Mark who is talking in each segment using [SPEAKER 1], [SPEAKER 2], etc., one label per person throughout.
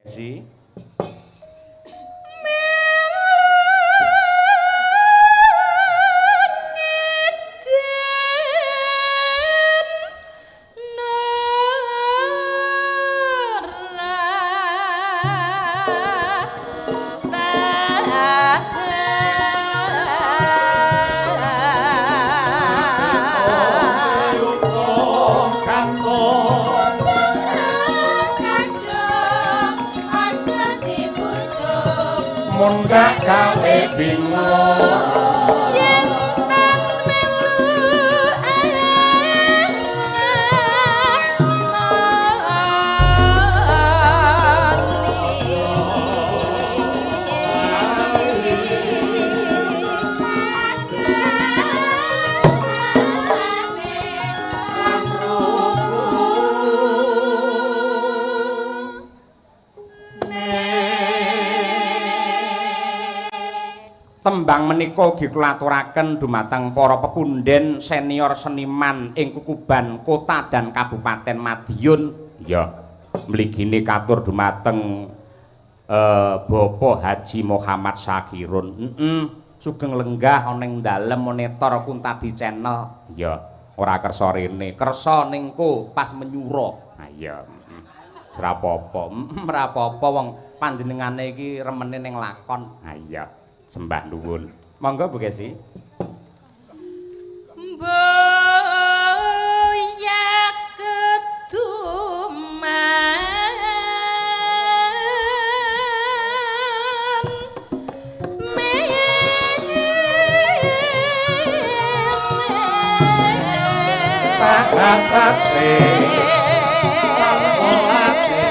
[SPEAKER 1] Si mundhak gawe bingung
[SPEAKER 2] yen tan melu
[SPEAKER 1] Tembang menika ugi kula aturaken dumateng para pepunden senior seniman ing Kukuban Kota dan Kabupaten Madiun. Ya, mligine katur dumateng Bapak Haji Muhammad Syakirun. Sugeng lenggah ana ing dalem monitor Kuntadi Channel. Ya, ora kersa rene, kersa ning ko pas menyura. Ha iya. Ora apa-apa. Ora apa-apa wong panjenengane iki remene ning lakon. Ha iya. Sembah nuwun. Monggo Bu Kesi.
[SPEAKER 2] Mboya keduman
[SPEAKER 1] sahatate lan salate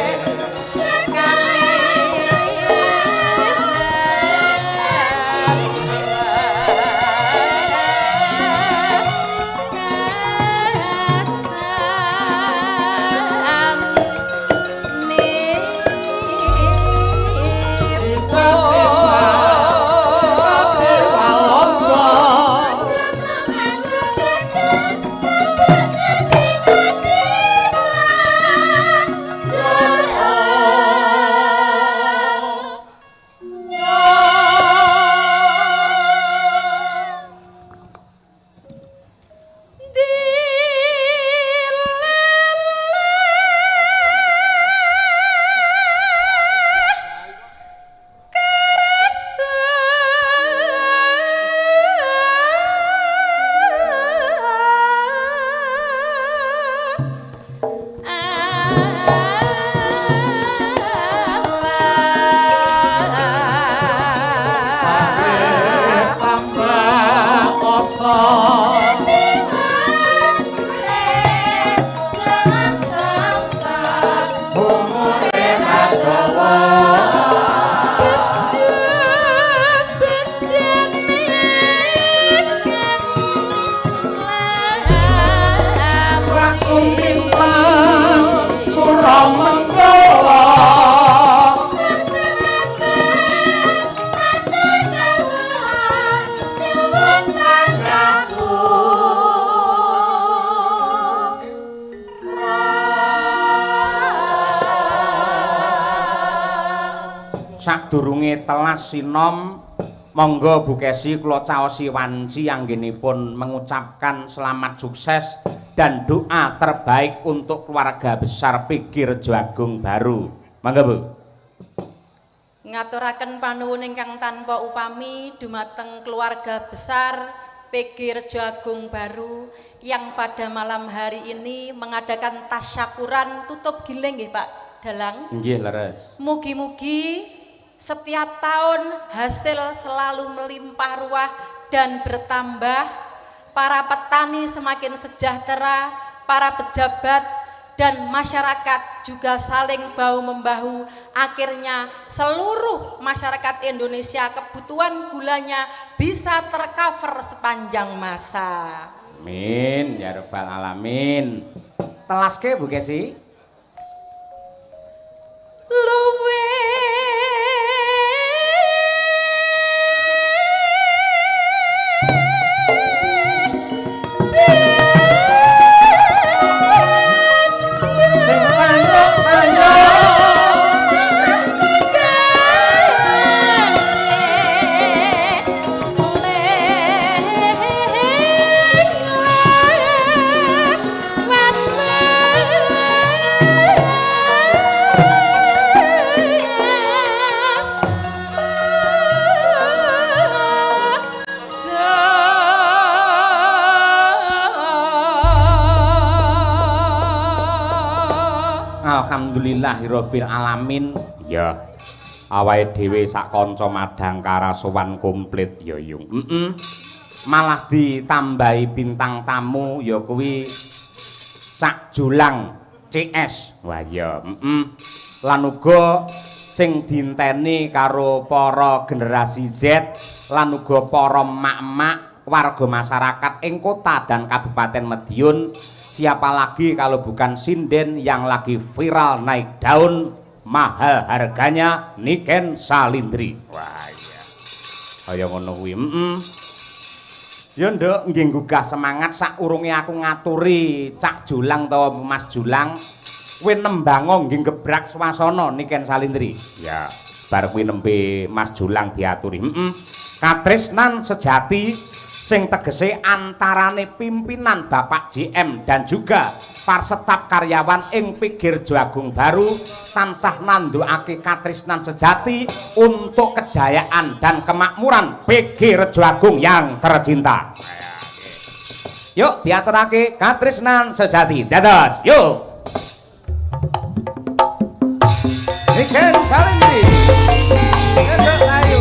[SPEAKER 1] sadurunge telas sinom, monggo Bu Kesi kula caosi wanci anggenipun mengucapkan selamat sukses dan doa terbaik untuk keluarga besar PG Rejo Agung Baru. Monggo Bu.
[SPEAKER 2] Ngaturaken panuwun ingkang tanpa upami dumateng keluarga besar PG Rejo Agung Baru yang pada malam hari ini mengadakan tasyakuran tutup giling nggih Pak Dalang.
[SPEAKER 1] Nggih leres.
[SPEAKER 2] Mugi-mugi setiap tahun hasil selalu melimpah ruah dan bertambah, para petani semakin sejahtera, para pejabat dan masyarakat juga saling bahu-membahu. Akhirnya seluruh masyarakat Indonesia kebutuhan gulanya bisa tercover sepanjang masa.
[SPEAKER 1] Amin ya rabbal alamin. Telaske Bu Kesi.
[SPEAKER 2] Luwe
[SPEAKER 1] sing sayang sayang. Alhamdulillahirabbil alamin. Ya. Awake dhewe sak kanca Madangkara sowan komplit ya Yung. Heeh. Malah ditambahi bintang tamu ya kuwi Cak Julang CS. Wah iya, heeh. Lan uga sing diinteni karo para generasi Z lan uga para emak-emak warga masyarakat ing kota dan Kabupaten Madiun. Siapa lagi kalau bukan sinden yang lagi viral naik daun, mahal harganya, Niken Salindri. Wah iya. Kaya ngono kuwi. Heeh. Ya nduk, nggih nggugah semangat sakurunge aku ngaturi Cak Julang utawa Mas Julang. Kowe nembango nggih gebrak swasana Niken Salindri. Ya, bar kuwi nembe Mas Julang diaturi. Heeh. Katresnan sejati sing tegese antarane pimpinan Bapak JM dan juga parsetap karyawan ing PG Rejo Agung Baru tansah nandukake katresnan sejati untuk kejayaan dan kemakmuran PG Rejo Agung yang tercinta. Yuk diaturake katresnan sejati. Dados, yuk. Niken Salindri. Dados ayo.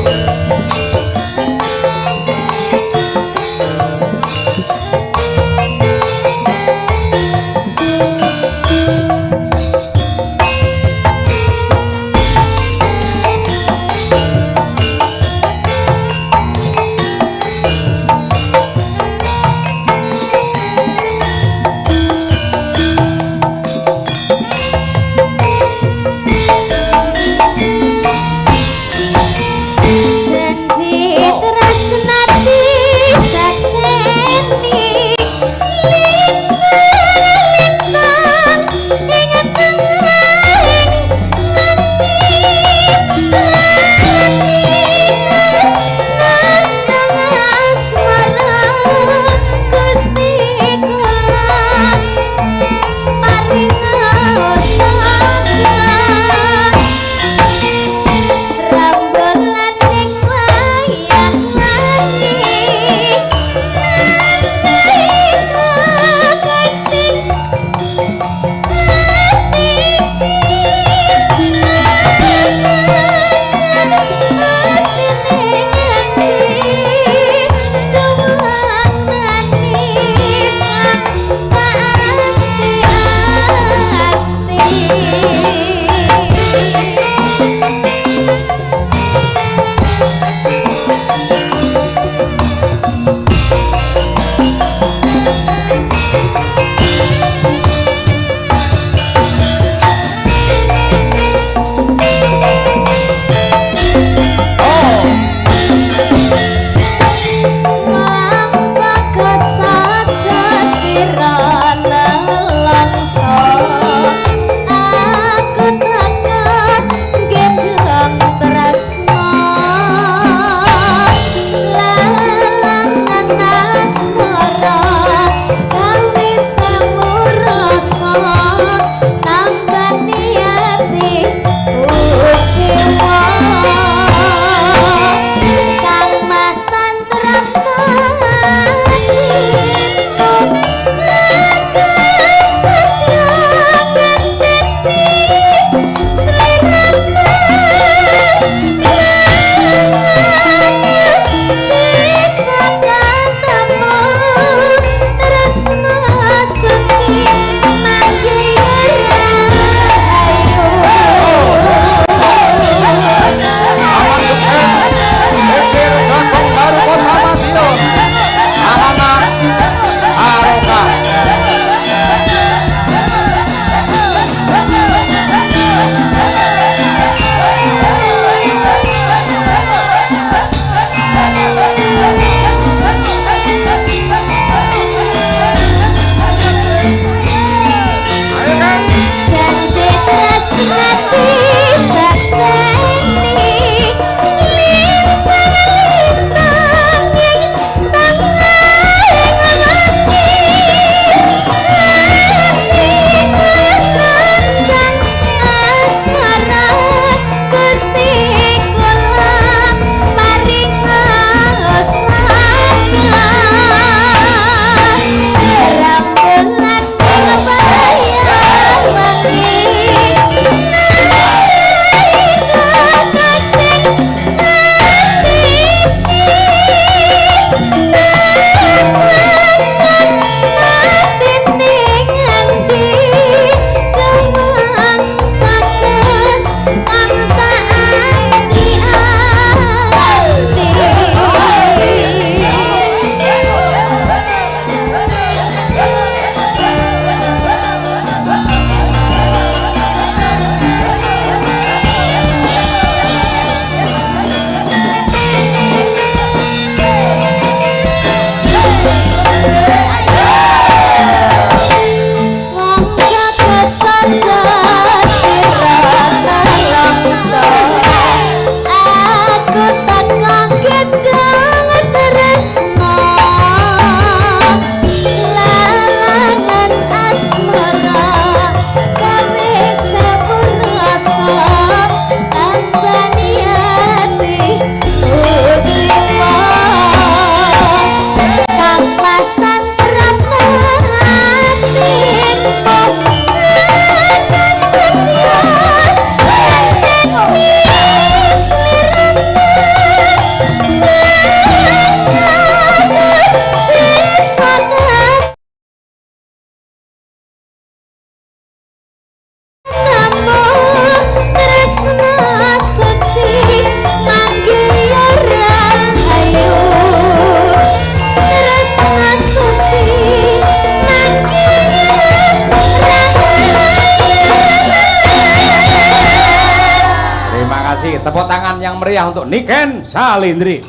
[SPEAKER 1] kasih. Tepuk tangan yang meriah untuk Niken Salindri.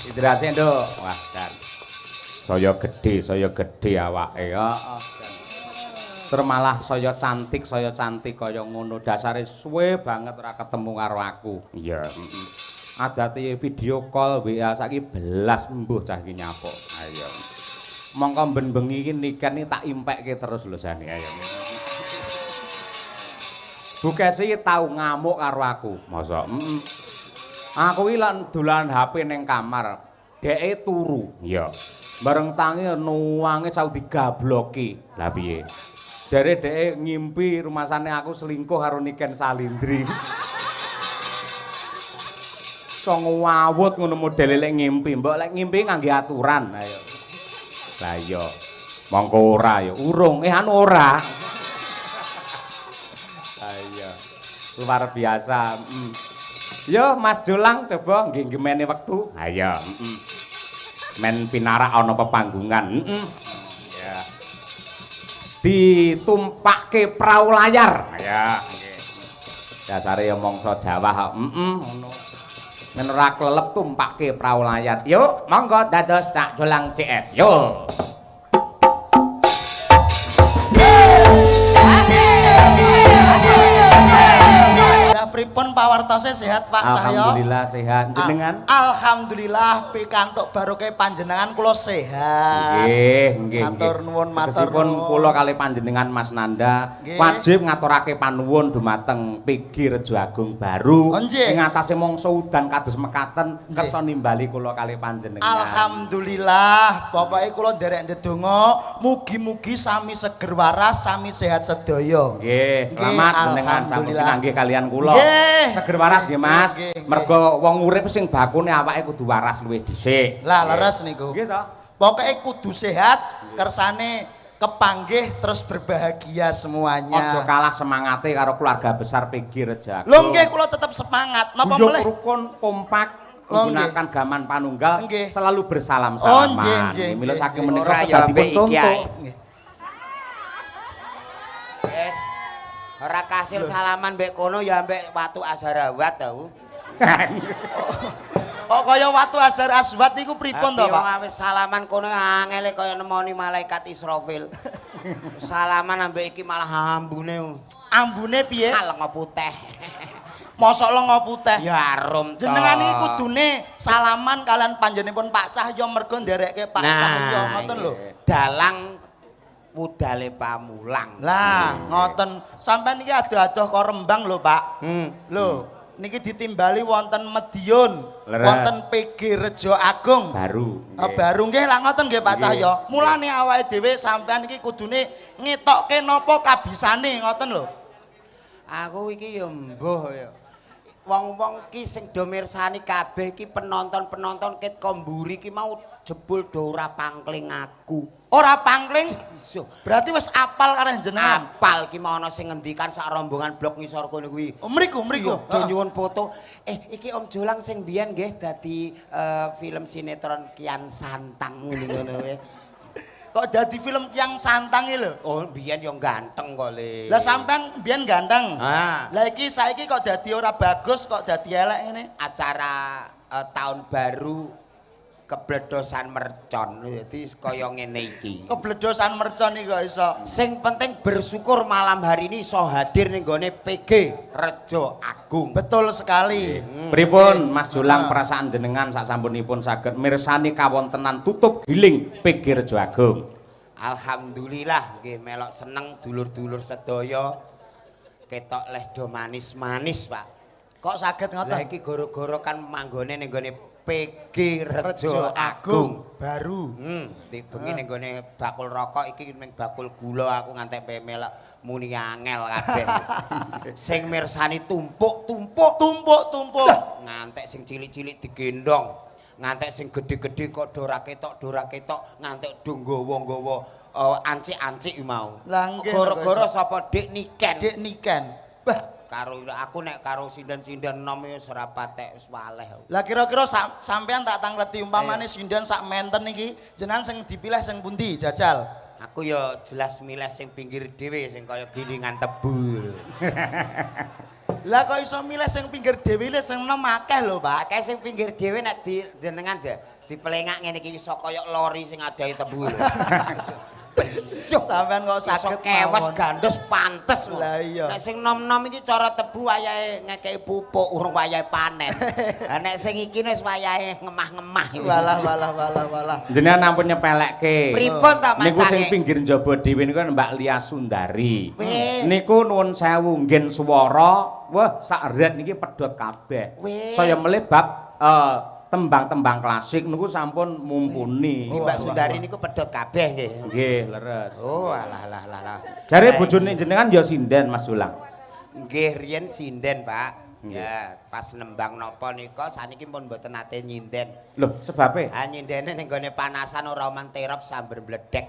[SPEAKER 1] Idrase, Nduk. Wah, dan saya gedhe awake. Heeh. Terus malah saya cantik kaya ngono. Dasare suwe banget ora ketemu karo aku. Iya, heeh. Adate video call WA saiki belas embuh cah iki nyapuk. Ayo. Mongko ben bengi iki Niken iki tak impekke terus lho jane. Ayo. Bu Kesi tau ngamuk karo aku. Masa? Heeh. Aku iki lak dolan HP ning kamar. Dheke turu. Iya. Bareng tangi nuwange sau digabloki. Lah piye? Jare dheke ngimpi rumasane aku selingkuh karo Niken Salindri. So ngawut ngono modele lek ngimpi. Mbok lek ngimpi ngangge aturan. Ayo. Lah iya. Mongko ora ya urung. Anu ora. Lah iya. Luar biasa. Yo Mas Jolang coba nggih gemene wektu. Ha iya, heeh. Men pinarak ana pepanggungan. Heeh. Ya. Ditumpakke prau layar. Ya, nggih. Dasare ya mangsa Jawa kok. Heeh, ngono. Men ora klelep tumpakke prau layar. Yuk, monggo dados Cak Jolang CS. Yo.
[SPEAKER 3] Lah pripun pawartose sehat Pak Cahyo?
[SPEAKER 1] Alhamdulillah sehat. Jenengan?
[SPEAKER 3] Alhamdulillah pikantuk barokah panjenengan kula sehat.
[SPEAKER 1] Nggih, nggih.
[SPEAKER 3] Matur nuwun, matur
[SPEAKER 1] nuwun. Kula kali panjenengan Mas Nanda wajib ngaturake panuwun dumateng PG Rejo Agung Baru ing atase mangsa udan kados mekaten kersa nimbali kula kali panjenengan.
[SPEAKER 3] Alhamdulillah, pokoke kula nderek ndedonga mugi-mugi sami seger waras, sami sehat sedaya.
[SPEAKER 1] Nggih, selamat jenengan sampun pinanggih kalian kula. Seger waras nggih Mas. Mergo wong urip sing bakune awake kudu waras luwih dhisik.
[SPEAKER 3] Lah leres niku.
[SPEAKER 1] Nggih to.
[SPEAKER 3] Pokoke kudu sehat, kersane kepanggih terus berbahagia semuanya.
[SPEAKER 1] Aja kalah semangate karo keluarga besar PG Rejo Agung.
[SPEAKER 3] Lho nggih kula tetep semangat. Napa melih?
[SPEAKER 1] Rukun kompak menggunakan gaman panunggal selalu bersalam-salaman.
[SPEAKER 3] Oh nggih.
[SPEAKER 1] Mila saking menika dadi contoh.
[SPEAKER 4] Wes. Ora kasil salaman mbek kono ya mbek watu Azharawat tau.
[SPEAKER 3] Kok kaya watu Azhar Aswad niku pripun to, Pak?
[SPEAKER 4] Wong wis salaman kono angele kaya nemoni malaikat Israfil. Salaman ambek iki malah ambune.
[SPEAKER 3] Ambune piye?
[SPEAKER 4] Lenga putih.
[SPEAKER 3] Mosok lenga putih.
[SPEAKER 4] Ya arum to.
[SPEAKER 3] Jenengan iki kudune salaman kalian panjenenganipun Pak Cahyo mergo nderekke Pak Cahyo ngoten lho.
[SPEAKER 4] Dalang wudale pamulang.
[SPEAKER 3] Lah, ngoten. Sampeyan iki adoh-adoh kok Rembang lho, Pak. Lho, niki ditimbali wonten Mediun, wonten PG Rejo Agung.
[SPEAKER 1] Baru.
[SPEAKER 3] Baru nggih lah ngoten nggih Pak Cahyo. Mulane awake dhewe sampeyan iki kudune ngetokke napa kabisane ngoten lho.
[SPEAKER 4] Aku iki ya mbuh ya. Wong-wong ki sing do mirsani kabeh iki penonton-penonton ket ko mburi ki mau jebul do ora pangkling aku.
[SPEAKER 3] Ora pangkling? Berarti wis apal karo jenengan.
[SPEAKER 4] Apal ki mau ana sing ngendikan sak rombongan blok ngisor kono kuwi.
[SPEAKER 3] Oh, mriku, mriku.
[SPEAKER 4] Do nyuwun foto. Iki Om Jolang sing biyen nggih dadi film sinetron Kian Santang ngono kuwi.
[SPEAKER 3] Kok dadi film Kian Santang iki lho?
[SPEAKER 4] Oh, biyen yo ganteng kok le.
[SPEAKER 3] Lah sampean biyen ganteng.
[SPEAKER 4] Ha.
[SPEAKER 3] Lah iki saiki kok dadi ora bagus, kok dadi elek ngene?
[SPEAKER 4] Acara tahun baru kebledosan mercon. Dadi kaya ngene iki.
[SPEAKER 3] Kebledosan mercon iki kok iso.
[SPEAKER 4] Sing penting bersyukur malam hari ini iso hadir ning gone PG Rejo Agung.
[SPEAKER 3] Betul sekali.
[SPEAKER 1] Pripun Mas Jolang perasaan jenengan sak sampunipun saged mirsani kawontenan tutup giling PG Rejo Agung?
[SPEAKER 4] Alhamdulillah nggih melok seneng dulur-dulur sedaya. Ketok leh do manis-manis, Pak.
[SPEAKER 3] Kok saged ngoten?
[SPEAKER 4] Lah iki goro-goro kan manggone ning gone PG Rejo Agung
[SPEAKER 3] Baru.
[SPEAKER 4] Bengi ning gone bakul rokok iki ning bakul gula aku ngantek melok muni angel kabeh. Sing mirsani tumpuk-tumpuk,
[SPEAKER 3] tumpuk-tumpuk.
[SPEAKER 4] Ngantek sing cilik-cilik digendong, ngantek sing gedhe-gedhe kok do ora ketok, ngantek do nggawa-nggawa ancik-ancik mau.
[SPEAKER 3] Lah nggih.
[SPEAKER 4] Goro-goro sapa Dik Niken?
[SPEAKER 3] Dik Niken. Bah,
[SPEAKER 4] karo aku nek karo sinden-sinden nom ya ora patek wis waleh.
[SPEAKER 3] Lah kira-kira sampean tak tangleti umpamane sinden sak menten iki jenengan sing dipilih sing pundi jajal?
[SPEAKER 4] Aku ya jelas milih sing pinggir dhewe sing kaya gilingan tebu.
[SPEAKER 3] Lah kok iso milih sing pinggir dhewe lho sing enom akeh lho, Pak.
[SPEAKER 4] Akeh sing pinggir dhewe nek di jenengan dipelengak ngene iki iso kaya lori sing adahe tebu lho.
[SPEAKER 3] Sampeyan kok saged
[SPEAKER 4] kewes gandos pantes.
[SPEAKER 3] Lah iya.
[SPEAKER 4] Nek sing nom-nom iki cara tebu wayahe ngekeki pupuk urung wayahe panen. Lah nek sing iki wis wayahe ngemah-ngemah.
[SPEAKER 3] Walah walah walah walah.
[SPEAKER 1] Jenengan ampun nyepelekke.
[SPEAKER 4] Pripun ta
[SPEAKER 1] Niku sing
[SPEAKER 4] macane?
[SPEAKER 1] pinggir njaba dhewe niku Mbak Lia Sundari.
[SPEAKER 4] Weh.
[SPEAKER 1] Niku nuwun sewu nggen swara, wah sak ret niki pedhot kabeh. Saya melih bab tembang-tembang klasik niku sampun mumpuni.
[SPEAKER 4] Iki Mbak Sundari niku pedhot kabeh nggih.
[SPEAKER 1] Nggih, leres.
[SPEAKER 4] Oh, alah alah alah.
[SPEAKER 1] Jare bojone jenengan ya sinden Mas Sulang.
[SPEAKER 4] Nggih, riyen sinden, Pak.
[SPEAKER 1] Nggih.
[SPEAKER 4] Ya, pas nembang napa nika saniki pun mboten nate nyinden.
[SPEAKER 1] Lho, sebabe?
[SPEAKER 4] Ha nyindene ning gone panasan ora oman terop samber bledek.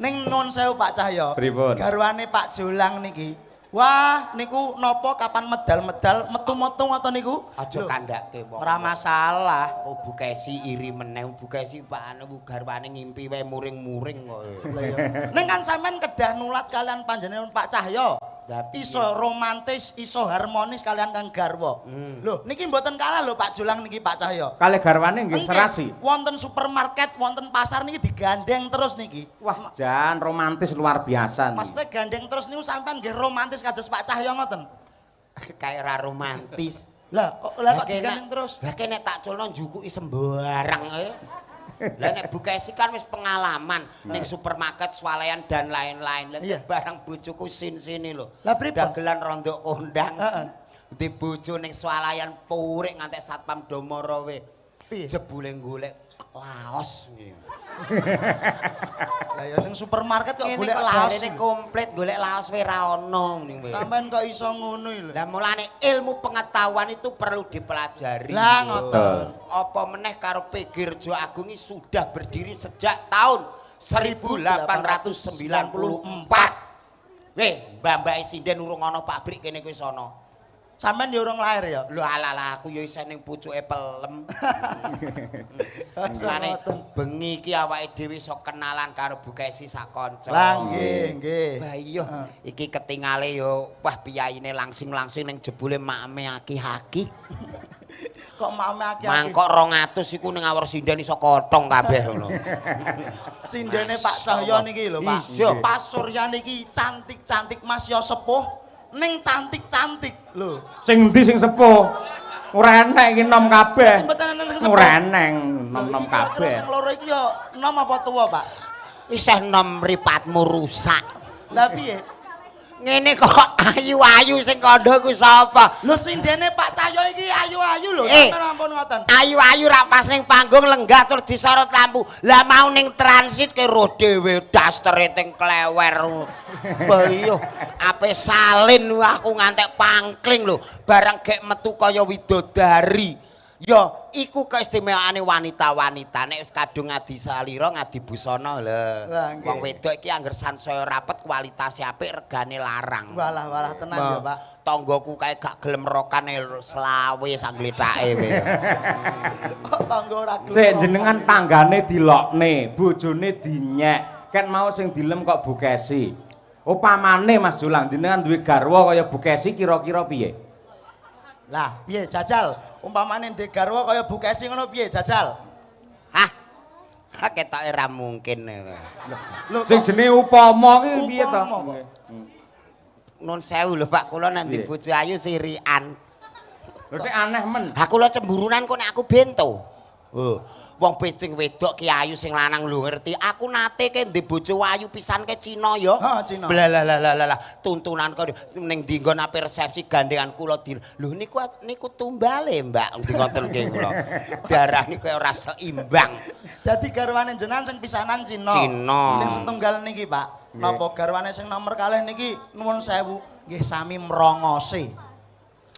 [SPEAKER 3] Ning nun sewu Pak Cahyo.
[SPEAKER 1] Pripun?
[SPEAKER 3] Garwane Pak Jolang niki. Wah, niku napa kapan medal-medal metu-metu ngoten niku?
[SPEAKER 4] Aja kandhake wong.
[SPEAKER 3] Ora masalah.
[SPEAKER 4] Kok Bu Kesi iri meneh, Bu Kesi Pak anu garwane ngimpi wae muring-muring kok.
[SPEAKER 3] Lah iya. Ning kan sampean kedah nulat kalian panjenengan Pak Cahyo. Iso romantis, iso harmonis kalian kang garwa. Lho, niki mboten kalah lho Pak Jolang niki Pak Cahyo.
[SPEAKER 1] Kalih garwane nggih serasi.
[SPEAKER 3] Wonten supermarket, wonten pasar niki digandeng terus niki.
[SPEAKER 1] Wah, jan romantis luar biasa.
[SPEAKER 3] Maksudnya gandeng terus niku sampean nggih romantis kados Pak Cahyo ngoten.
[SPEAKER 4] Kayak ra romantis.
[SPEAKER 3] Lah, kok digandeng terus?
[SPEAKER 4] Lah kene tak culno njukuki sembarang ae. Lah nek Bu Kesi kan wis pengalaman ning supermarket, swalayan dan lain-lain. Lah barang bojoku sin-sini lho. Dagelan rondok kondang.
[SPEAKER 3] Heeh.
[SPEAKER 4] Di bojo ning swalayan purik ngantek satpam do mara we. Jebule golek laos ngene.
[SPEAKER 3] Lah ya ning supermarket kok golek laos.
[SPEAKER 4] Jarene komplit golek laos we ra ono ning kowe.
[SPEAKER 3] Sampeyan kok iso ngono lho.
[SPEAKER 4] Lah mulane ilmu pengetahuan itu perlu dipelajari.
[SPEAKER 3] Lah ngoten.
[SPEAKER 4] Apa meneh karo PG Rejo Agung ini sudah berdiri sejak tahun 1894. Weh, mbah-mbahe sinden urung ana pabrik kene kuwi sono.
[SPEAKER 3] Sampeyan ya urung lahir ya?
[SPEAKER 4] Lho alah aku ya isih ning pucuke pelem. Mulane bengi iki awake dhewe iso kenalan karo Bu Kesi sak kanca.
[SPEAKER 3] Lah nggih, nggih.
[SPEAKER 4] Lah iya, iki ketingale ya wah piyayine langsing-langsing ning jebule makme aki-aki.
[SPEAKER 3] Kok makme aki-aki?
[SPEAKER 4] Mangkok 200 iku ning awor sinden iso kotong kabeh ngono.
[SPEAKER 3] Sindene Pak Cahyo niki lho, Pak. Pas Surya niki cantik-cantik Mas yo sepuh. Ning cantik-cantik lho.
[SPEAKER 1] Sing endi sing sepuh? Ora enek iki nom kabeh.
[SPEAKER 3] Mboten enten sing sepuh.
[SPEAKER 1] Ora eneng nom-nom kabeh.
[SPEAKER 3] Sing loro iki yo nom apa tuwa, Pak?
[SPEAKER 4] Isih nom mripatmu rusak.
[SPEAKER 3] Lah piye?
[SPEAKER 4] Ngene kok ayu-ayu sing kandha ku sapa?
[SPEAKER 3] Lho sindene Pak Cahyo iki ayu-ayu lho, sampeyan ampun ngoten.
[SPEAKER 4] Ayu-ayu ra pas ning panggung lenggah tur disorot lampu. Lah mau ning transit ke roh dhewe dastere teng klewer. Iya, ape salin aku ngantek pangkling lho, barang gek metu kaya widodari. Ya, iku keistimewaane wanita-wanita nek wis kadung ngadi salira ngadi busana lho. Wong wedok iki angger sansaya rapet kualitase apik regane larang.
[SPEAKER 3] Walah walah tenan ya, Pak.
[SPEAKER 4] Tanggaku kae gak gelem rokane selawe sak glethake we.
[SPEAKER 3] Kok tangga ora gelem.
[SPEAKER 1] Sik jenengan tanggane dilokne, bojone dinyek. Ket mau sing dilem kok Bu Kesi. Upamane Mas Jolang jenengan duwe garwa kaya Bu Kesi kira-kira piye?
[SPEAKER 3] Lah, piye jajal? Umpamane ndek garwa kaya Bu Kesi ngono piye jajal?
[SPEAKER 4] Hah? Ha ketoke ra mungkin.
[SPEAKER 3] Lho
[SPEAKER 1] sing jenenge upama ki piye to?
[SPEAKER 4] Nun sewu lho Pak, kula nanti bojo ayu sirian.
[SPEAKER 1] Lho tek aneh men.
[SPEAKER 4] Ha kula cemburunan kok nek aku bento. Oh, wong becing wedok ki ayu sing lanang lho ngerti. Aku nate ke ndek bojo ayu pisan ke Cina ya.
[SPEAKER 3] Heeh, Cina.
[SPEAKER 4] Lah tuntunan kok ning ndi nggon ape resepsi gandengan kula di. Lho niku niku tumbale, Mbak, ndi ngoten ki kula. Darah niku ora seimbang.
[SPEAKER 3] Dadi garwane jenengan sing pisanan Cina.
[SPEAKER 4] Cina.
[SPEAKER 3] Sing setunggal niki, Pak. Napa garwane sing nomor kalih niki nuwun sewu nggih sami mrongose.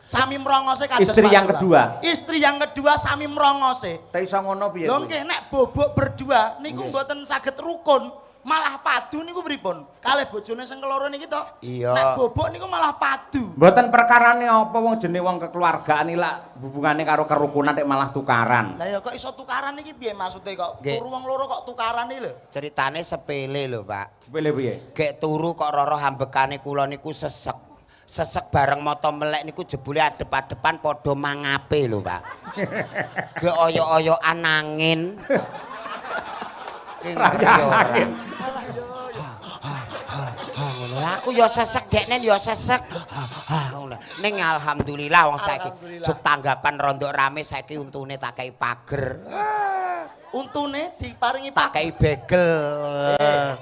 [SPEAKER 3] Sami mrongose kados
[SPEAKER 1] istri yang kedua.
[SPEAKER 3] Istri yang kedua sami mrongose.
[SPEAKER 1] Ta iso ngono piye?
[SPEAKER 3] Lho nggih nek bobok berdua niku mboten saged rukun, malah padu niku pripun? Kalih bojone sing keloro niki to.
[SPEAKER 4] Iya.
[SPEAKER 3] Nek bobok niku malah padu.
[SPEAKER 1] Mboten perkarane apa wong jenenge wong kekeluargaan iki lak hubungane karo kerukunan nek malah tukaran.
[SPEAKER 3] Lah ya kok iso tukaran iki piye maksude kok? Turu wong loro kok tukaran iki lho.
[SPEAKER 4] Ceritane sepele lho, Pak.
[SPEAKER 1] Sepele piye?
[SPEAKER 4] Gek turu kok roro ambekane kula niku sesek. Sesek bareng mata melek niku jebule adep-adepan padha mangape lho, Pak. Ge oyok-oyokan angin. Ki ngerti ora. Ngono. Aku ya sesek, deknen ya sesek. Ngono. Ning alhamdulillah wong saiki jog tanggapan rondok rame saiki untune tak kei pager.
[SPEAKER 3] Untune diparingi
[SPEAKER 4] tak kei begel.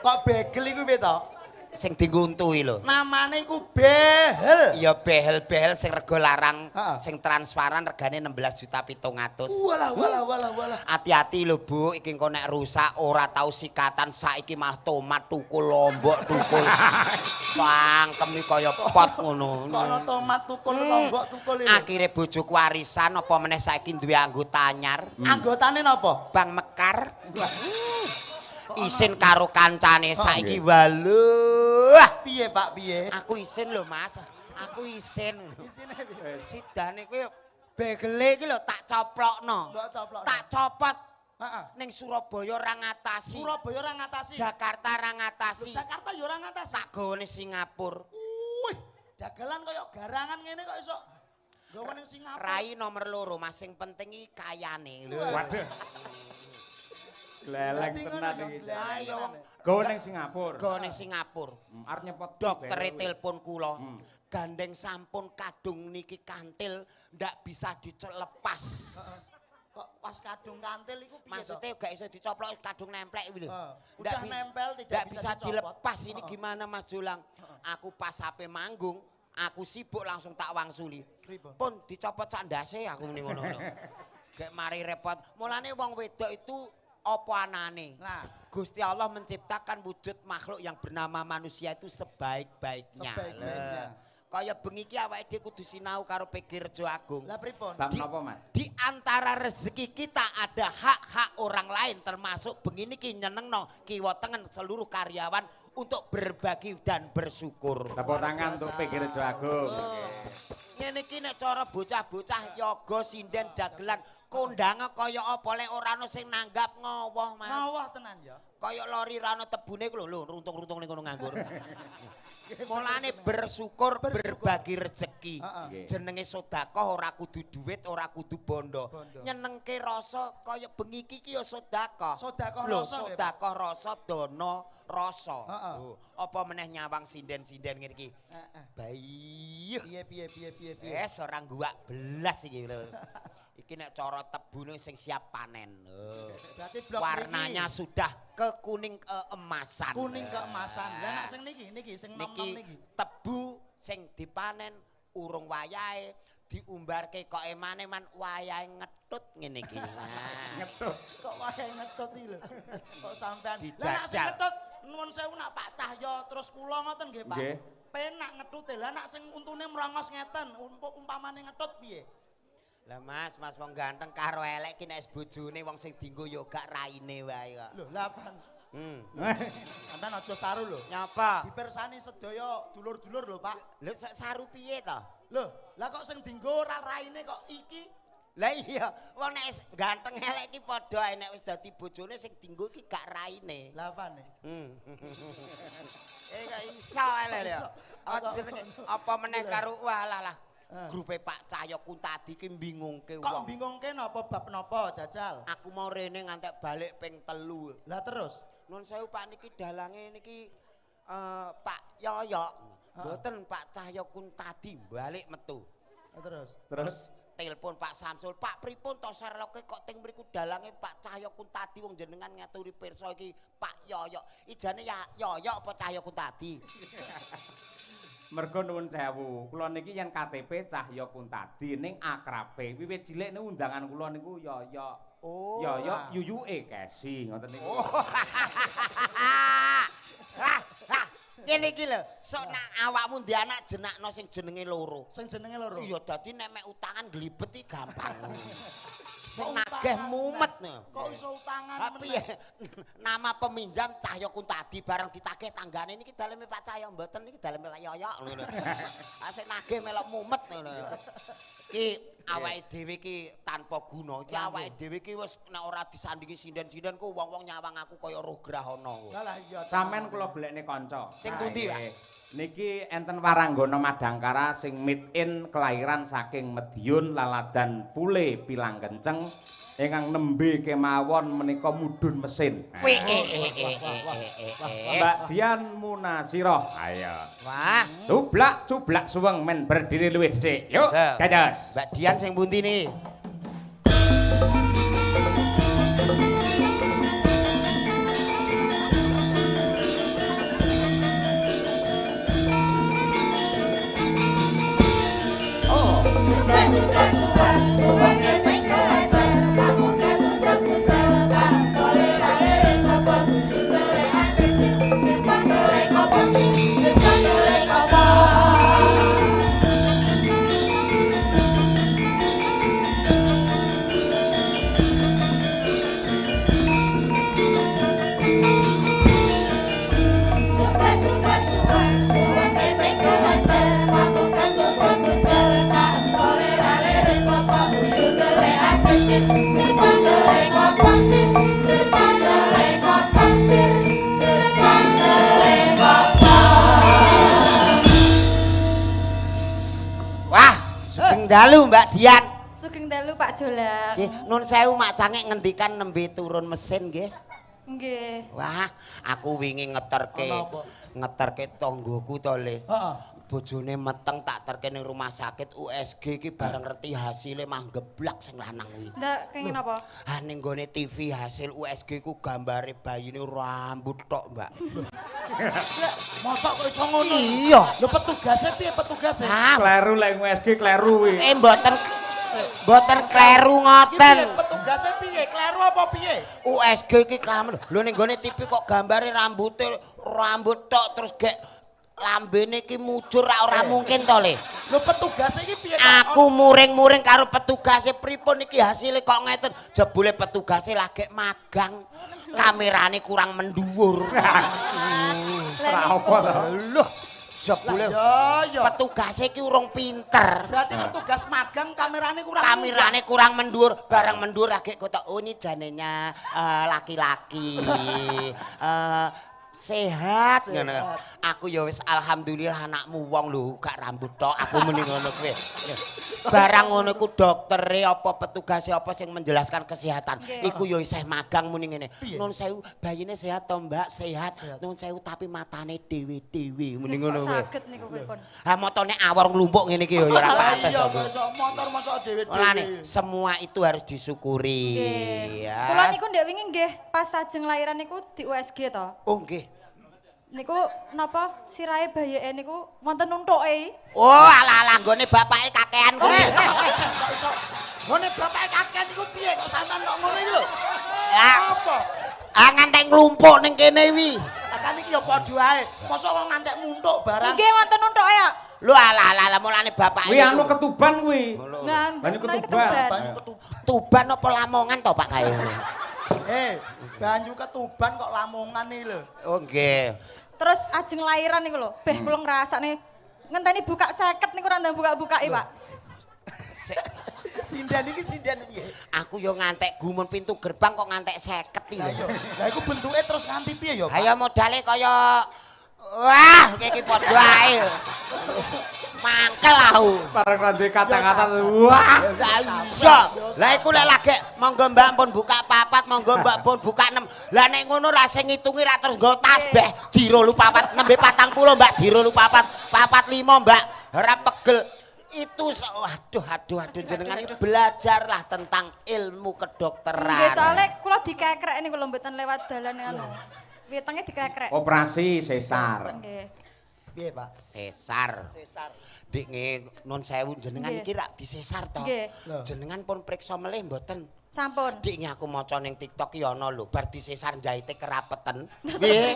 [SPEAKER 3] Kok begel iku piye to?
[SPEAKER 4] Sing dienggo untu iki lho.
[SPEAKER 3] Namane iku behel.
[SPEAKER 4] Iya behel-behel sing rega larang, sing transparan regane 16.700.000.
[SPEAKER 3] Walah walah walah walah.
[SPEAKER 4] Hati-hati lho Bu, iki engko nek rusak ora tau sikatan saiki malah tomat tukul lombok tukul. Pangkem iki kaya pot ngono.
[SPEAKER 3] Kok ana tomat tukul lombok tukul iki.
[SPEAKER 4] Akhire bojoku warisan apa meneh saiki duwe anggota anyar.
[SPEAKER 3] Anggotane napa?
[SPEAKER 4] Bank Mekar. Isin karo kancane saiki waluh.
[SPEAKER 3] Piye Pak piye?
[SPEAKER 4] Aku isin lho Mas. Aku isin.
[SPEAKER 3] Isine piye?
[SPEAKER 4] Sidane kuwi begele iki lho tak coplokno. Tak copot.
[SPEAKER 3] Heeh.
[SPEAKER 4] Ning Surabaya ora ngatasi.
[SPEAKER 3] Surabaya ora ngatasi.
[SPEAKER 4] Jakarta ora ngatasi.
[SPEAKER 3] Jakarta ya ora ngatasi.
[SPEAKER 4] Tak gone Singapura.
[SPEAKER 3] Wih, dagelan koyo garangan ngene kok iso gawe ning Singapura.
[SPEAKER 4] Rai nomor 2 Mas, sing penting iki kayane lho.
[SPEAKER 1] Waduh. Gleleng tenan iki. Gawe ning Singapura.
[SPEAKER 4] Gawe ning Singapura.
[SPEAKER 1] Arep nyepot
[SPEAKER 4] doktere telepon kula. Gandeng sampun kadung niki kantil ndak bisa dilepas.
[SPEAKER 3] Kok pas kadung kantil iku piye to?
[SPEAKER 4] Maksudnya gak iso dicoplok kadung nemplek iki lho.
[SPEAKER 3] Udah nempel tidak
[SPEAKER 4] bisa dilepas ini gimana Mas Jolang? Aku pas ape manggung, aku sibuk langsung tak wangsuli. Pun dicopot sak ndase aku muni ngono. Gek mari repot. Mulane wong wedok itu apa anane?
[SPEAKER 3] Nah,
[SPEAKER 4] Gusti Allah menciptakan wujud makhluk yang bernama manusia itu sebaik-baiknya.
[SPEAKER 3] Sebaik-baiknya.
[SPEAKER 4] Kaya bengi iki awake dhewe kudu sinau karo PG Rejo Agung.
[SPEAKER 3] Lah pripun?
[SPEAKER 1] Bab napa, Mas?
[SPEAKER 4] Di antara rezeki kita ada hak-hak orang lain termasuk bengi niki nyenengno kiwa tengen seluruh karyawan untuk berbagi dan bersyukur.
[SPEAKER 1] Tepuk tangan untuk PG Rejo Agung.
[SPEAKER 4] Ngene iki nek cara bocah-bocah yoga sinden dagelan kondange kaya apa lek ora ana sing nanggap ngowoh Mas.
[SPEAKER 3] Ngowoh tenan ya.
[SPEAKER 4] Kaya lori ra ana tebune iku lho runtung-runtung ning kono nganggur. Mulane bersyukur, berbagi rezeki. Jenenge sedekah ora kudu duit, ora kudu bondo. Nyenengke rasa kaya bengi iki ya sedekah.
[SPEAKER 3] Sedekah rasa.
[SPEAKER 4] Sedekah rasa dana rasa. Apa meneh nyawang sinden-sinden ngene iki. Bayi.
[SPEAKER 3] Piye piye piye piye piye.
[SPEAKER 4] Wes ora guwak belas iki lho. Iki nek cara tebune sing siap panen.
[SPEAKER 3] Berarti blok
[SPEAKER 4] warnanya
[SPEAKER 3] niki
[SPEAKER 4] sudah ke kuning keemasan.
[SPEAKER 3] Kuning keemasan. Lah nek sing niki niki sing nom-nom niki.
[SPEAKER 4] Tebu sing dipanen urung wayahe diumbarke kok emane-man wayahe ngetut ngene iki.
[SPEAKER 1] Ngetut.
[SPEAKER 3] Kok wayahe ngetut iki lho. Kok sampean. Lah nek sing ngetut nuwun sewu nak Pak Cahyo terus kula ngoten nggih Pak. Penak ngetute. Lah nek sing untune mrongos ngeten, umpamane ngetut piye?
[SPEAKER 4] Lah Mas, Mas wong ganteng karo elek ki nek bojone wong sing dienggo ya gak raine wae kok.
[SPEAKER 3] Lho, lha apaan? Sampeyan aja saru lho.
[SPEAKER 4] Nyapa?
[SPEAKER 3] Dipirsani sedaya dulur-dulur lho, Pak.
[SPEAKER 4] Lho saru piye to?
[SPEAKER 3] Lho, lah kok sing dienggo ora raine kok iki?
[SPEAKER 4] Lah iya, wong nek ganteng elek ki padha ae nek wis dadi bojone sing dienggo ki gak raine.
[SPEAKER 3] Lah apane?
[SPEAKER 4] Kok iso ae lho. Apa meneh karo walah lah. Grupe Pak Cahyo Kuntadi ki bingungke wong.
[SPEAKER 3] Kok bingungke napa bab napa jajal?
[SPEAKER 4] Aku mau rene ngantek balik ping 3.
[SPEAKER 3] Lah terus?
[SPEAKER 4] Nuwun sewu Pak niki dalange niki Pak Yoyok. Mboten Pak Cahyo Kuntadi balik metu.
[SPEAKER 3] Terus?
[SPEAKER 1] Terus
[SPEAKER 4] telepon Pak Samsul, Pak pripun to serloke kok teng mriku dalange Pak Cahyo Kuntadi wong jenengan ngaturi pirsa iki Pak Yoyok. Ijane ya Yoyok apa Cahyo Kuntadi?
[SPEAKER 1] Mergo nuwun sewu, kula niki yen KTP Cahyo Kuntadi ning akrabe wiwit cilik niku undangan kula niku Yoyok.
[SPEAKER 4] Oh.
[SPEAKER 1] Yoyok yuyuke Kesi ngoten niku.
[SPEAKER 4] Ngene iki lho, sok nak awakmu ndek anak jenakno sing jenenge loro.
[SPEAKER 3] Sing jenenge loro.
[SPEAKER 4] Iya, dadi nek mek utangan glibet iki gampang. Sing nagih ditagih mumet.
[SPEAKER 3] Kok iso utangan
[SPEAKER 4] meneh? Piye? Nama peminjam Cahyo Kuntadi bareng ditagih tanggane niki daleme Pak Cahyo mboten niki daleme Pak Yoyo ngono. Asik nagih melok mumet ngono. Ki awake dhewe iki tanpa guna. Iki awake dhewe iki wis nek ora disandingi sinden-sinden ku wong-wong nyawang aku kaya roh grahana.
[SPEAKER 3] Lah iya.
[SPEAKER 1] Sampeyan kula golekne kanca.
[SPEAKER 4] Sing pundi, Pak?
[SPEAKER 1] Niki enten waranggana Madangkara sing made in kelahiran saking Mediun Laladan Pule Pilang Kenceng ingkang nembe kemawon menika mudhun mesin. Mbak Dian Munasiroh. Ayo.
[SPEAKER 4] Wah,
[SPEAKER 1] cublak cublak suweng men berdiri luwih dhisik. Yuk, dados.
[SPEAKER 4] Mbak Dian sing pundi niki?
[SPEAKER 1] Oh.
[SPEAKER 5] Cublak suweng suweng ning kelenter kamu ketutup kutel pak toleh sapa toleh aceh sirpan toleh kopong sirpan toleh kopong. Cublak cublak suweng suweng ning kelenter kamu ketutup kutel pak toleh sapa toleh aceh sirpan toleh kopong sirpan toleh kopong sirpan toleh kopong.
[SPEAKER 4] Wah, sugeng dalu Mbak Dian.
[SPEAKER 2] Sugeng dalu Pak Jolang.
[SPEAKER 4] Nggih, nun sewu mak cangek ngendikan nembe turun mesin nggih.
[SPEAKER 2] Nggih.
[SPEAKER 4] Wah, aku wingi ngeterke tanggoku to, Le.
[SPEAKER 3] Heeh.
[SPEAKER 4] Bojone meteng tak terke ning rumah sakit USG iki bareng ngerti hasile mah geblak sing lanang kuwi.
[SPEAKER 2] Ndak kenging napa?
[SPEAKER 4] Ha ning gone TV hasil USG ku gambare bayine rambut tok, Mbak.
[SPEAKER 3] Mosok kok iso ngono?
[SPEAKER 4] Iya.
[SPEAKER 3] Lho petugase piye petugase?
[SPEAKER 4] Ah,
[SPEAKER 1] Kleru lek USG kleru kuwi.
[SPEAKER 4] Mboten kleru ngoten.
[SPEAKER 3] Iki petugase piye? Kleru apa piye?
[SPEAKER 4] USG iki kamen. Lho ning gone TV kok gambare rambute rambut tok terus gek lambene iki mujur ora mungkin to, Le.
[SPEAKER 3] Lho petugase iki piye?
[SPEAKER 4] Aku muring-muring karo petugase pripun iki hasile kok ngeten. Jebule petugase lagi magang. Kamerane kurang mendhuwur.
[SPEAKER 1] Ora apa to.
[SPEAKER 4] Lho, jebule petugase iki urung pinter.
[SPEAKER 3] Berarti petugas magang kamerane kurang
[SPEAKER 4] kamerane kurang mendhuwur, barang mendhuwur lagi kotok oh ini janenya laki-laki. Sehat ngono. Aku ya wis alhamdulillah anakmu wong lho gak rambut tok aku muni ngono kuwi. Barang ngono iku doktere apa petugase apa sing menjelaskan kesehatan. Iku ya isih magang muni ngene. Nun sewu bayine sehat to Mbak? Sehat. Nun sewu tapi matane dhewe-dhewe muni ngono kuwi.
[SPEAKER 2] Saged niku pripun?
[SPEAKER 4] Ha motone awor nglumpuk ngene iki ya ora pantes.
[SPEAKER 3] Iya kok motor mosok dhewe-dhewe.
[SPEAKER 4] Mulane semua itu harus disyukuri.
[SPEAKER 2] Nggih. Kula niku ndek wingi nggih pas ajeng lahiran niku di USG to.
[SPEAKER 4] Oh nggih.
[SPEAKER 2] Niku napa sirahe bayeke niku wonten untuke.
[SPEAKER 4] Oh alah-alah nggone bapake kakean kuwi.
[SPEAKER 3] Kok iso nggone bapake kakean iku piye kok sampean kok ngono iki lho?
[SPEAKER 4] Lah
[SPEAKER 3] apa?
[SPEAKER 4] Ah ngantek nglumpuk ning kene wi.
[SPEAKER 3] Lah kan iki ya padha ae. Mosok kok ngantek muntuk barang.
[SPEAKER 2] Nggih wonten untuke ya.
[SPEAKER 4] Lho alah-alah mulane bapake.
[SPEAKER 1] Kuwi anu ketuban kuwi.
[SPEAKER 2] Nah,
[SPEAKER 1] banyu ketuban.
[SPEAKER 3] Banyu ketuban.
[SPEAKER 4] Tuban apa Lamongan to Pak kae ngono.
[SPEAKER 3] Banyu ketuban kok Lamongan iki lho.
[SPEAKER 4] Oh nggih.
[SPEAKER 2] Terus ajeng lahiran niku lho, beh kula ngrasakne ngenteni buka 50 niku ora ndang buka-bukake, Pak.
[SPEAKER 3] Sinden iki sinden piye?
[SPEAKER 4] Aku yo ngantek gumun pintu gerbang kok ngantek 50 iki.
[SPEAKER 3] Lah iya. Lah iku bentuke terus nganti piye ya, Pak?
[SPEAKER 4] Ayo modale kaya wah, iki padha ae. Mangkel aku.
[SPEAKER 1] Bareng ra duwe kata-kata wah.
[SPEAKER 4] Iya. Lah iku lek lagi monggo Mbak pun buka 4, monggo Mbak pun buka 6. Lah nek ngono ra sing ngitungi ra terus nggo tasbih. 2 4 6 40 Mbak, 2 4 4 5 Mbak. Ora pegel. Itu waduh aduh aduh jenengan iki belajarlah tentang ilmu kedokteran.
[SPEAKER 2] Nggih, soalé kula dikekrek niku lho mboten lewat dalan anu. Wetenge dikekrek.
[SPEAKER 1] Operasi sesar.
[SPEAKER 2] Nggih.
[SPEAKER 3] Piye, Pak?
[SPEAKER 4] Sesar.
[SPEAKER 3] Sesar.
[SPEAKER 4] Dik nggih nun sewu jenengan iki rak disesar to. Jenengan pun priksa melih mboten?
[SPEAKER 2] Sampun.
[SPEAKER 4] Dik nggih aku maca ning TikTok ki ana lho, bar disesar njahite kerapeten. Piye?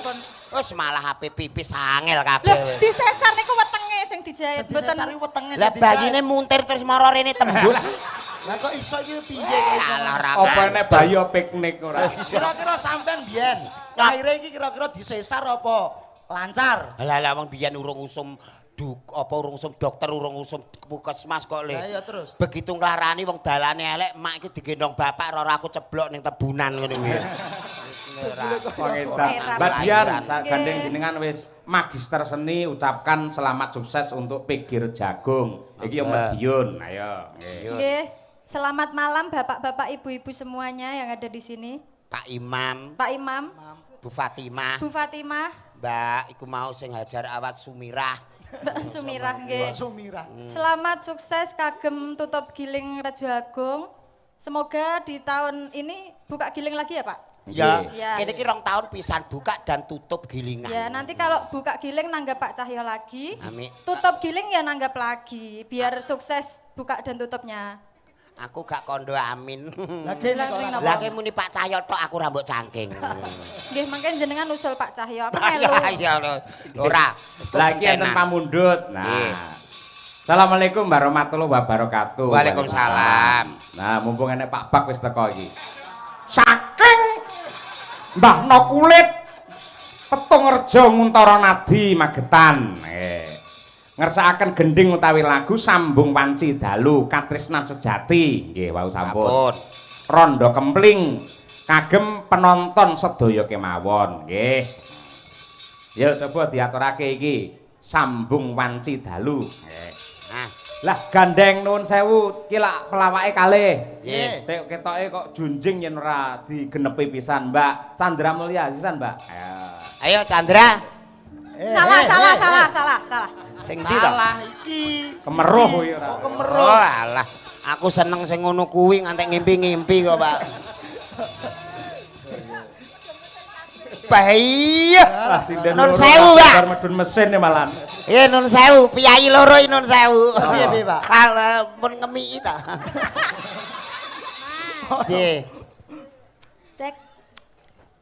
[SPEAKER 4] Wis malah HP pipis angel kabeh.
[SPEAKER 2] Lho, disesar niku wetenge sing dijahit
[SPEAKER 3] mboten. Disesar wetenge sing
[SPEAKER 4] Lah
[SPEAKER 3] dijahit.
[SPEAKER 4] bayine muntir terus mara rene tembus.
[SPEAKER 3] Lah kok iso iki piye kok iso?
[SPEAKER 1] Apa nek bayi piknik ora?
[SPEAKER 3] Kira-kira sampean biyen lahire iki kira-kira disesar apa lancar?
[SPEAKER 4] Lah lah wong biyen urung usum apa urung usum dokter, urung usum puskesmas kok le.
[SPEAKER 3] Lah iya terus.
[SPEAKER 4] Begitu nglarani wong dalane elek, mak iki digendong bapak roro aku ceblok ning tebunan ngene kuwi.
[SPEAKER 1] Wong edan. Mbak Dian, gandeng jenengan wis magister seni, ucapkan selamat sukses untuk PG Rejagung. Iki yo Madiun. Ayo.
[SPEAKER 2] Nggih. Selamat malam bapak-bapak, ibu-ibu semuanya yang ada di sini.
[SPEAKER 4] Pak Imam.
[SPEAKER 2] Pak Imam.
[SPEAKER 4] Bu Fatimah.
[SPEAKER 2] Bu Fatimah.
[SPEAKER 4] Mbak, iku mau sing hajar awat Sumirah.
[SPEAKER 2] Mbak Sumirah nggih.
[SPEAKER 3] Sumirah.
[SPEAKER 2] Selamat sukses kagem tutup giling Rejo Agung. Semoga di tahun ini buka giling lagi ya, Pak?
[SPEAKER 4] Ya, kene iki 2 tahun pisan buka dan tutup gilingan.
[SPEAKER 2] Ya, nanti kalau buka giling nanggap Pak Cahyo lagi.
[SPEAKER 4] Amin.
[SPEAKER 2] Tutup giling ya nanggap lagi, biar sukses buka dan tutupnya.
[SPEAKER 4] Aku gak kondo amin.
[SPEAKER 3] Lah
[SPEAKER 4] ki muni Pak Cahyo tok aku ra mbok cangking.
[SPEAKER 2] Nggih, mangke jenengan usul Pak Cahyo, aku melu.
[SPEAKER 4] Iya ora.
[SPEAKER 1] Lah iki enten pamundhut. Nah. Assalamualaikum warahmatullahi wabarakatuh.
[SPEAKER 4] Waalaikumsalam.
[SPEAKER 1] Nah, mumpung enek Pak Bak wis teko iki. Saking Mbah No Kulit Petung Rejo Nguntara Nadi Magetan. Ngersakaken gending utawi lagu Sambung Wanci Dalu Katresnan Sejati. Nggih, wau sampun. Rondo Kempling kagem penonton sedaya kemawon. Nggih. Ya coba diaturake iki Sambung Wanci Dalu. Nggih.
[SPEAKER 4] Nah,
[SPEAKER 1] lah gandeng nuwun sewu iki lak pelawake kalih.
[SPEAKER 4] Nggih.
[SPEAKER 1] Ketoke kok junjing yen ora digenepi pisan, Mbak. Chandra Mulya sisan, Mbak.
[SPEAKER 4] Ayo Chandra.
[SPEAKER 2] Salah.
[SPEAKER 4] Sing ndi to?
[SPEAKER 3] Salah iki.
[SPEAKER 1] Kemeruh kuwi ora.
[SPEAKER 3] Kok kemeruh?
[SPEAKER 4] Oh alah, aku seneng sing ngono kuwi ngantek ngimpi-ngimpi kok, Pak. Bahaya. Nun sewu, Pak.
[SPEAKER 1] Bar medun mesin ya malan.
[SPEAKER 4] Iya nun sewu, piyayi loro iki nun sewu.
[SPEAKER 3] Piye piye, Pak?
[SPEAKER 4] Alah, pun ngemiki ta. Nggih.
[SPEAKER 5] Cek.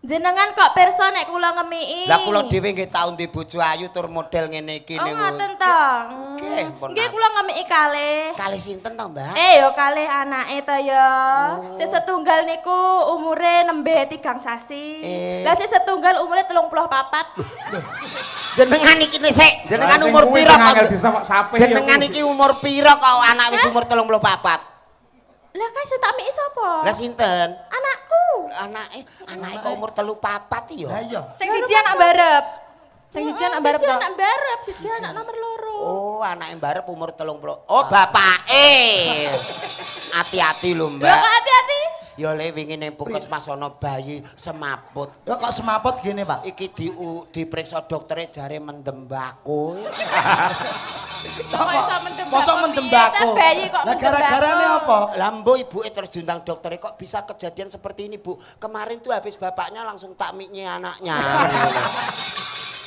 [SPEAKER 5] Jenengan kok pirsa nek kula ngemiki?
[SPEAKER 4] Lah kula dhewe nggih tau ndek bojo ayu tur model ngene iki
[SPEAKER 5] niku. Oh ngoten to. Nggih kula ngemiki kalih.
[SPEAKER 4] Kalih sinten to, Mbak?
[SPEAKER 5] Ya kalih anake to ya. Sing setunggal niku umure nembe 3 sasi. Lah sing setunggal umure 34.
[SPEAKER 4] Jenengan iki sik, jenengan umur pira kok? Jenengan iki umur pira kok anak wis umur 34?
[SPEAKER 5] Lah kan sing tak miki sapa?
[SPEAKER 4] Lah sinten?
[SPEAKER 5] Anakku.
[SPEAKER 4] Anake, anake kok umur 34 ya?
[SPEAKER 3] Lah iya.
[SPEAKER 2] Sing siji anak barep. Sing siji anak barep to.
[SPEAKER 5] Siji anak barep, siji anak nomor 2.
[SPEAKER 4] Oh, anake barep umur 30. Oh, bapake. Hati-hati lho, Mbak.
[SPEAKER 5] Lho kok hati-hati?
[SPEAKER 4] Ya le wingi ning puskesmas ana bayi semaput.
[SPEAKER 3] Ya kok semaput gini, Pak?
[SPEAKER 4] Iki diperiksa doktere jare mendem bako.
[SPEAKER 3] Mosok mendem bako. Lah gara-garane apa?
[SPEAKER 4] Lah mbok ibuke terus diundang doktere kok bisa kejadian seperti ini, Bu. Kemarin tuh habis bapaknya langsung takmiknya anaknya.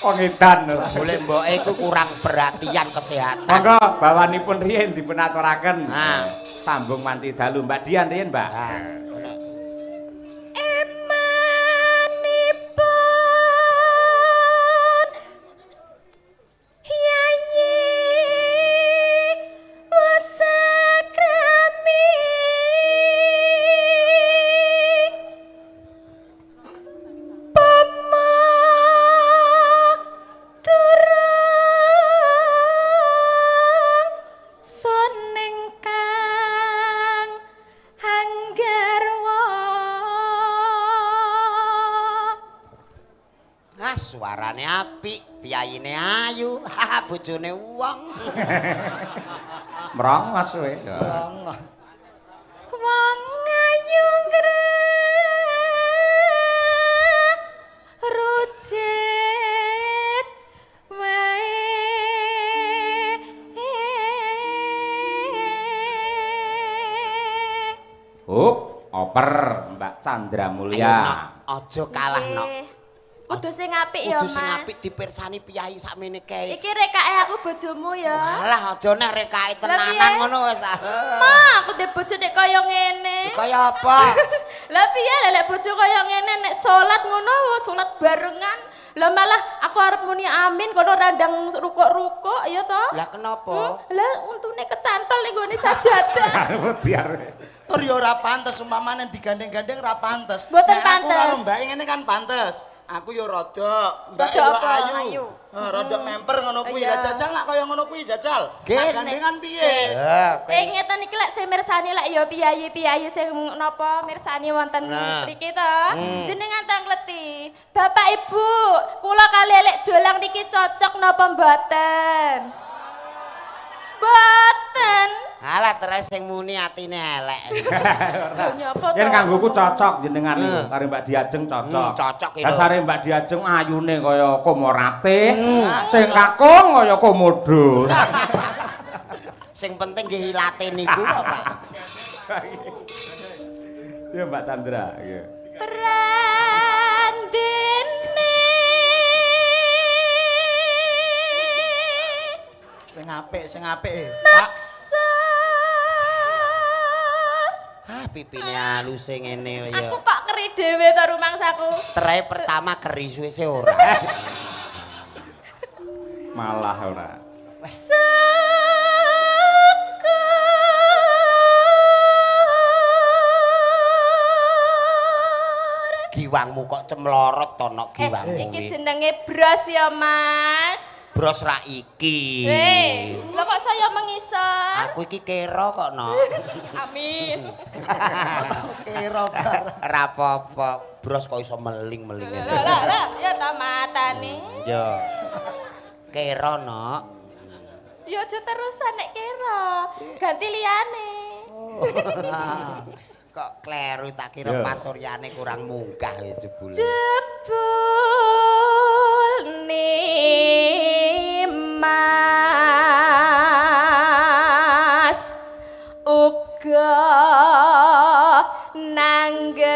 [SPEAKER 1] Wong edan.
[SPEAKER 4] Boleh mboke iku kurang perhatian kesehatan.
[SPEAKER 1] Monggo bawanipun riyin dipun aturaken.
[SPEAKER 4] Nah,
[SPEAKER 1] Sambung Wanci Dalu Mbak Dian riyin, Mbak.
[SPEAKER 4] Nah.
[SPEAKER 5] Emanipun Yayi Wasakrami Pama turang sun ingkang hanggarwa.
[SPEAKER 4] Nah, suarane apik, piyayine ayu, bojone wong.
[SPEAKER 1] Merongos kowe.
[SPEAKER 3] Merongos.
[SPEAKER 5] Wong ayu ngrucit wae.
[SPEAKER 1] Hup, oper Mbak Chandra Mulya.
[SPEAKER 4] Ayo, Nok, aja kalah, Nok.
[SPEAKER 5] Kudu sing apik ya,
[SPEAKER 4] Kudu sing
[SPEAKER 5] Mas.
[SPEAKER 4] apik dipirsani piyayi sakmene kae.
[SPEAKER 5] Iki rekake aku bojomu ya.
[SPEAKER 4] Alah aja nek rekake tenanan ngono wis.
[SPEAKER 5] Ma, aku ndek bojo nek kaya ngene.
[SPEAKER 4] Kaya apa?
[SPEAKER 5] Lah piye lek lek bojo kaya ngene nek salat ngono, salat barengan. Lah malah aku arep muni amin kono randang rukuk-rukuk ya toh.
[SPEAKER 4] Lah kenapa?
[SPEAKER 5] Lah untune kecantol ning gone sajadah.
[SPEAKER 1] Biar.
[SPEAKER 3] Tur ya ora pantes umpamane digandeng-gandeng ora pantes.
[SPEAKER 5] Mboten pantes.
[SPEAKER 3] Aku karo mbake ngene kan pantes. Aku ya rada, mbake ya ayu. Rada memper ngono kuwi. Lah jajal nak kaya ngono kuwi jajal. Gandengan piye?
[SPEAKER 5] Ngeten iki lek sing mirsani lek ya piyayi-piyayi sing napa mirsani wonten mriki to. Jenengan tangkleti. Bapak Ibu, kula kali lek jolang niki cocok napa mboten? Mboten.
[SPEAKER 4] Alah terus sing muni atine elek.
[SPEAKER 1] Yen kanggoku cocok jenengan niku karo Mbak Diajeng cocok.
[SPEAKER 4] Cocok iki.
[SPEAKER 1] Dasare Mbak Diajeng ayune kaya komorate, sing kakung kaya komodo.
[SPEAKER 4] Sing penting nggih ilate niku kok, Pak.
[SPEAKER 1] Ya Mbak Chandra, nggih.
[SPEAKER 5] Prandene
[SPEAKER 3] sing apik, Pak.
[SPEAKER 4] Ah, pipine aluse ngene ya.
[SPEAKER 5] Aku kok keri dhewe to rumangsaku.
[SPEAKER 4] Terae pertama keri suwe-suwe ora.
[SPEAKER 1] Malah ora.
[SPEAKER 4] Giwangmu kok cemlorot to nok giwangmu.
[SPEAKER 5] Iki jenenge bros ya, Mas.
[SPEAKER 4] Bros ra iki.
[SPEAKER 5] Lho kok saya mengisor?
[SPEAKER 4] Aku iki kera kok, Nok.
[SPEAKER 5] Amin.
[SPEAKER 3] Kera bareng.
[SPEAKER 4] Ora apa-apa, bros kok iso meling-meling.
[SPEAKER 5] Lah lah, ya ta matane.
[SPEAKER 4] Ya. Kera, Nok.
[SPEAKER 5] Ya aja terusan nek kera, ganti liyane.
[SPEAKER 4] Kok kleru tak kira pasuryane kurang munggah ya jebule.
[SPEAKER 5] Jebul Mas uga nanggepi.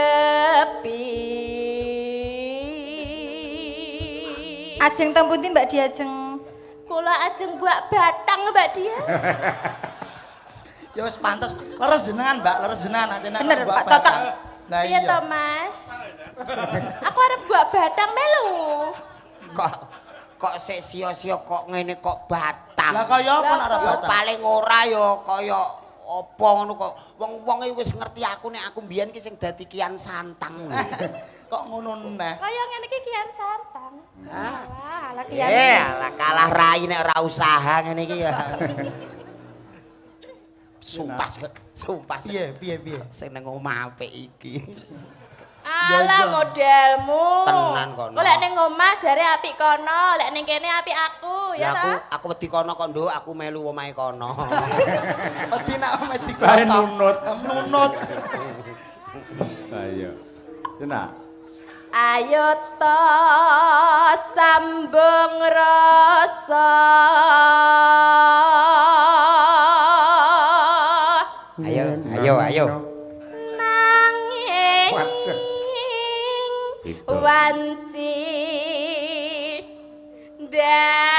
[SPEAKER 2] Ajeng teng pundi Mbak Diajeng?
[SPEAKER 5] Kula ajeng buak batang Mbak Dia.
[SPEAKER 3] Ya wis pantes, leres jenengan Mbak, leres jenengan aja nek
[SPEAKER 2] bener, Pak, cocok.
[SPEAKER 3] Lah
[SPEAKER 5] iya to, Mas. Aku arep buak batang melu.
[SPEAKER 4] Kok sik sia-sia kok ngene kok batang.
[SPEAKER 3] Lah kaya apa nek arep batang?
[SPEAKER 4] Paling ora ya kaya apa ngono kok. Wong-wong iki wis ngerti aku nek aku mbiyen ki sing dadi Kian Santang.
[SPEAKER 3] Kok ngono neh.
[SPEAKER 5] Kaya ngene iki Kian Santang. Wah, ala Kian.
[SPEAKER 4] Alah kalah rai nek ora usaha ngene iki ya. Sumpah, sumpah.
[SPEAKER 3] Piye, piye?
[SPEAKER 4] Sing nang omah apik iki.
[SPEAKER 5] Alah modelmu.
[SPEAKER 4] Tenan kono.
[SPEAKER 5] Kok lek ning omah jare apik kono, lek ning kene apik aku, ya ta?
[SPEAKER 4] Aku wedi kono kok, Nduk, aku melu omahe kono.
[SPEAKER 3] Wedi nek omahe dikono.
[SPEAKER 1] Nunut.
[SPEAKER 3] Nunut.
[SPEAKER 1] Ha iya. Tenan.
[SPEAKER 5] Ayo to sambung rasa.
[SPEAKER 4] Ayo, ayo, ayo.
[SPEAKER 5] Nanging wanci dalu.